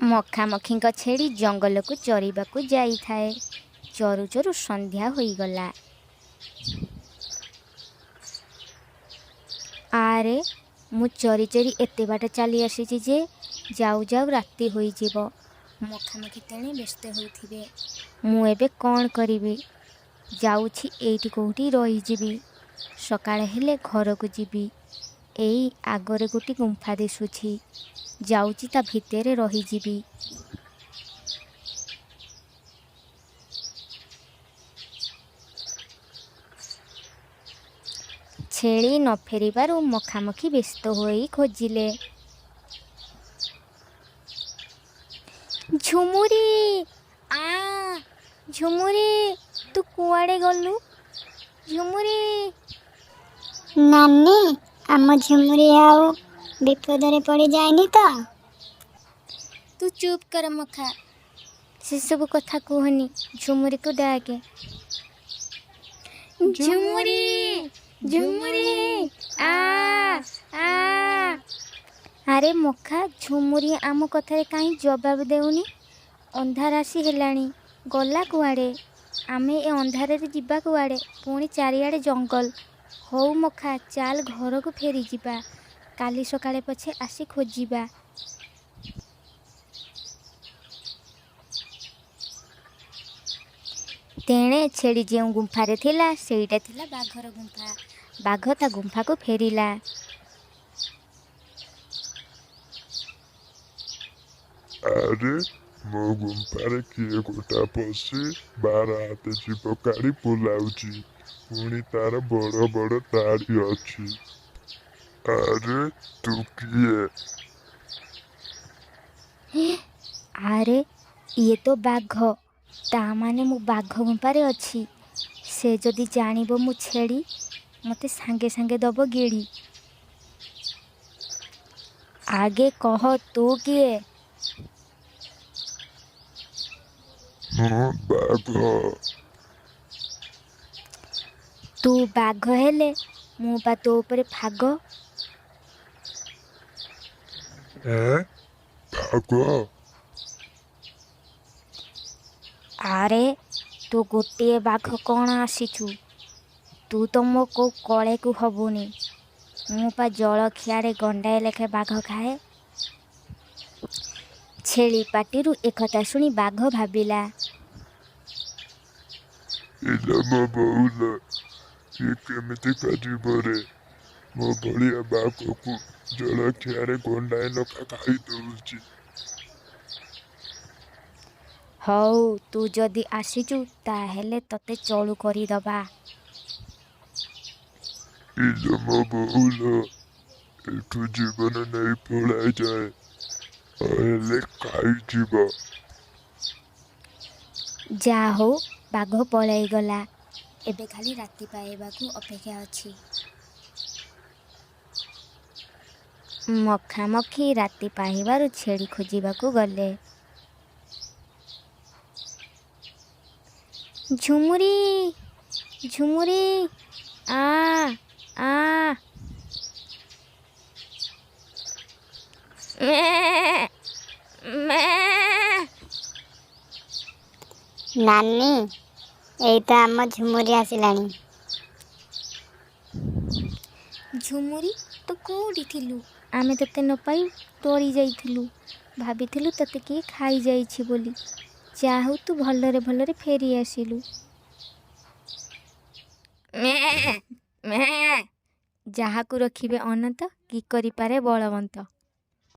ମଖାମଖିଙ୍କ ଛେଳି ଜଙ୍ଗଲକୁ ଚରିବାକୁ ଯାଇଥାଏ। ଚରୁ ଚରୁ ସନ୍ଧ୍ୟା ହୋଇଗଲା। ଆରେ, ମୁଁ ଚରି ଚରି ଏତେ ବାଟ ଚାଲି ଆସିଛି ଯେ ଯାଉ ଯାଉ ରାତି ହୋଇଯିବ। ମଖାମଖି ତେଣେ ବ୍ୟସ୍ତ ହେଉଥିବେ। ମୁଁ ଏବେ କ'ଣ କରିବି? ଯାଉଛି, ଏଇଠି କେଉଁଠି ରହିଯିବି। ସକାଳ ହେଲେ ଘରକୁ ଯିବି। ଏଇ ଆଗରେ ଗୋଟିଏ ଗୁମ୍ଫା ଦିଶୁଛି। ଯାଉଛି, ତା ଭିତରେ ରହିଯିବି। ଛେଳି ନ ଫେରିବାରୁ ମଖାମଖି ବ୍ୟସ୍ତ ହୋଇ ଖୋଜିଲେ। ଝୁମୁରି, ଆ ଝୁମୁରି, ତୁ କୁଆଡ଼େ ଗଲୁ ଝୁମୁରି? ନାନୀ, ଆମ ଝୁମୁରି ଆଉ ବିପଦରେ ପଡ଼ିଯାଇନି ତ? ତୁ ଚୁପ୍ କର ମଖା, ସେସବୁ କଥା କୁହନି। ଝୁମୁରିକୁ ଡାକେ। ଝୁମୁରି, ଝୁମୁରି, ଆ ଆ। ଆରେ ମଖା, ଝୁମୁରି ଆମ କଥାରେ କାହିଁ ଜବାବ ଦେଉନି? ଅନ୍ଧାର ଆସି ହେଲାଣି, ଗଲା କୁଆଡ଼େ? ଆମେ ଏ ଅନ୍ଧାରରେ ଯିବା କୁଆଡ଼େ? ପୁଣି ଚାରିଆଡ଼େ ଜଙ୍ଗଲ। ହଉ ମଖା, ଚାଲ ଘରକୁ ଫେରିଯିବା। କାଲି ସକାଳେ ପଛେ ଆସି ଖୋଜିବା। ତେଣେ ଛେଳି ଯେଉଁ ଗୁମ୍ଫାରେ ଥିଲା, ସେଇଟା ଥିଲା ବାଘର ଗୁମ୍ଫା। ବାଘ ତା ଗୁମ୍ଫାକୁ ଫେରିଲା। ଆରେ, ମୋ ଗୁମ୍ଫାରେ କିଏ ଗୋଟା ପଶି 12 ହାତ ଜୀବ କାଢ଼ି ବୁଲାଉଛି। ପୁଣି ତାର ବଡ଼ ବଡ଼ ଦାଢ଼ି ଅଛି। ଆରେ, ତୁ କିଏ? ଆରେ, ଇଏ ତ ବାଘ! ତା ମାନେ ମୁଁ ବାଘ ଗୁମ୍ଫାରେ ଅଛି। ସେ ଯଦି ଜାଣିବ ମୁଁ ଛେଳି, ମୋତେ ସାଙ୍ଗେ ସାଙ୍ଗେ ଦବ ଗିଳି। ଆଗେ କହ, ତୁ କିଏ? ମୁଁ ବାଘ। ତୁ ବାଘ ହେଲେ ମୁଁ ପା ତୋ ଉପରେ ଫାଗ। ଏଁ, ଫାଗ? ଆରେ, ତୁ ଗୋଟିଏ ବାଘ କ'ଣ ଆସିଛୁ? ତୁ ତ ମୋ କୋଉ କଳେକୁ ହବୁନି। ମୁଁ ପା ଜଳଖିଆରେ ଗଣ୍ଡାଏ ଲେଖାଏ ବାଘ ଖାଏ। ଛେଳି ପାଟିରୁ ଏକଥା ଶୁଣି ବାଘ ଭାବିଲା, ଇଲୋ ମୋ ବୋଉଲୋ, ଇଏ କେମିତିକା ଜୀବରେ? ମୋ ଭଳିଆ ବାଘକୁ ଜଳଖିଆରେ ଗଣ୍ଡାଏ ଲେଖା ଖାଇଦଉଛି। ହଉ, ତୁ ଯଦି ଆସିଛୁ ତାହେଲେ ତତେ ଚଳୁ କରିଦବା। ଇଲୋ ମୋ ବୋଉଲୋ, ଏଠୁ ଜୀବନ ନେଇ ପଳାଇ ଯାଏ, ନହେଲେ ଖାଇଯିବ। ଯା ହଉ, ବାଘ ପଳାଇଗଲା। ଏବେ ଖାଲି ରାତି ପାହିବାକୁ ଅପେକ୍ଷା ଅଛି। ମଖାମଖି ରାତି ପାହିବାରୁ ଛେଳି ଖୋଜିବାକୁ ଗଲେ। ଝୁମୁରି, ଝୁମୁରି, ଆ ଆ। ମେଁ ମେଁ। ନାନୀ, ଏଇ ତ ଆମ ଝୁମୁରି ଆସିଲାଣି। ଝୁମୁରି, ତୁ କେଉଁଠି ଥିଲୁ? ଆମେ ତତେ ନ ପାଇ ଡରି ଯାଇଥିଲୁ। ଭାବିଥିଲୁ ତତେ କିଏ ଖାଇଯାଇଛି ବୋଲି। ଯା ହଉ, ତୁ ଭଲରେ ଭଲରେ ଫେରି ଆସିଲୁ। ମେଁ ମେଁ। ଯାହାକୁ ରଖିବେ ଅନନ୍ତ, କି କରିପାରେ ବଳବନ୍ତ।